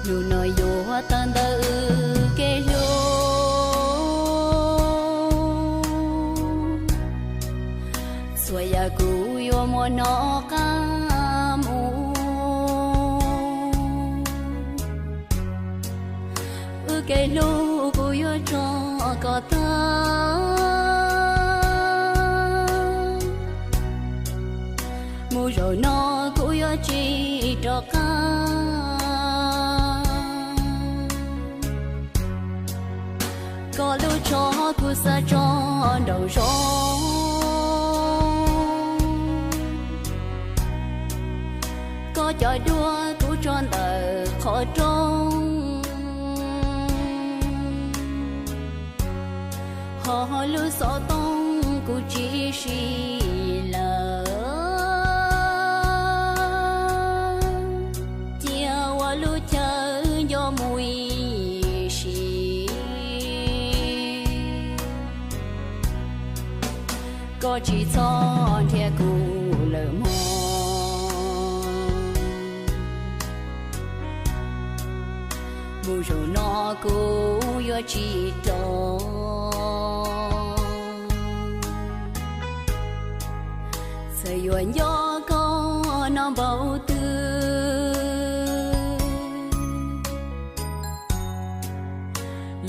Hnub no yuav tawm ntawm wb kev hlub, txhua yam kuv yuav muab nov qab mus. Wb kev hlub kuv yuav tso kom tag. Mus zaum no kuv yuav tsis rov qab. Koj lub tsho kuv xa tso nraum zoov, koj cov duab kuv tso ntawm qhov rooj. Ho lub xov tooj kuv tsis siv lawm, cia ua lub chaw nco mus ib sim. Koj tsis txhob nrhiav kuv lawm mog. Mus zaum no kuv yuav tsis rov. Txawm yuav nco koj no npaum twg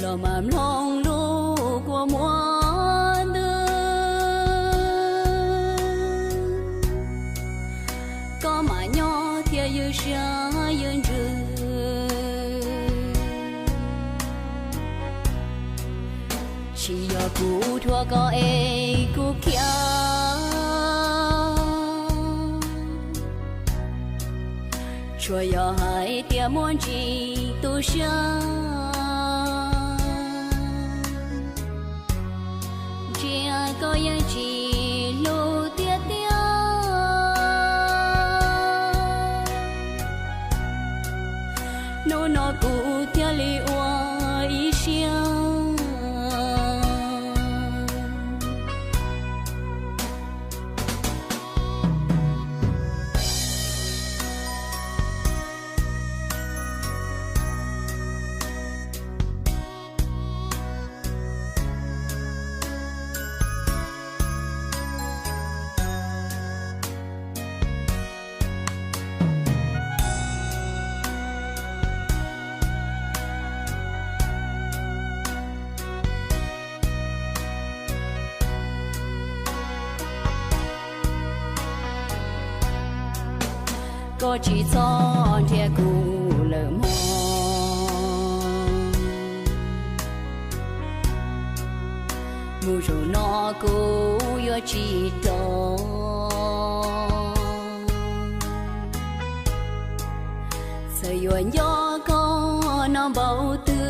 los mam mloog lub kua muag ntws. Koj mam nyob thiab ywj siab ywj ntsws. Tsis yog kuv thuam koj es kuv khiav, tsuas yog hais tias muaj ntsis tu siab. Ntsia koj yeej tsis hlub tiag tiag. Hnub no kuv thiaj li ua ib siab. Koj tsis txhob nrhiav kuv lawm mog. Mus zaum no kuv yuav tsis rov. Txawm yuav nco koj no npaum twg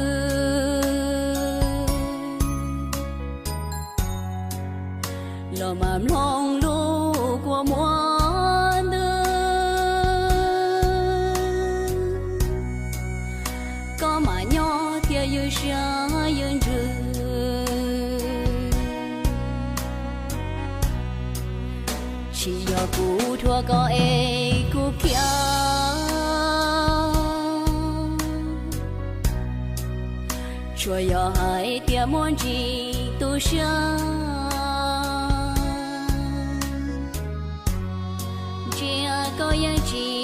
los mam mloog lub kua muag ntws. Koj mam nyob thiab ywj siab ywj ntsws. Tsis yog kuv thuam koj es kuv khiav, tsuas yog hais tias muaj ntsis tu siab. Ntsia koj yeej tsis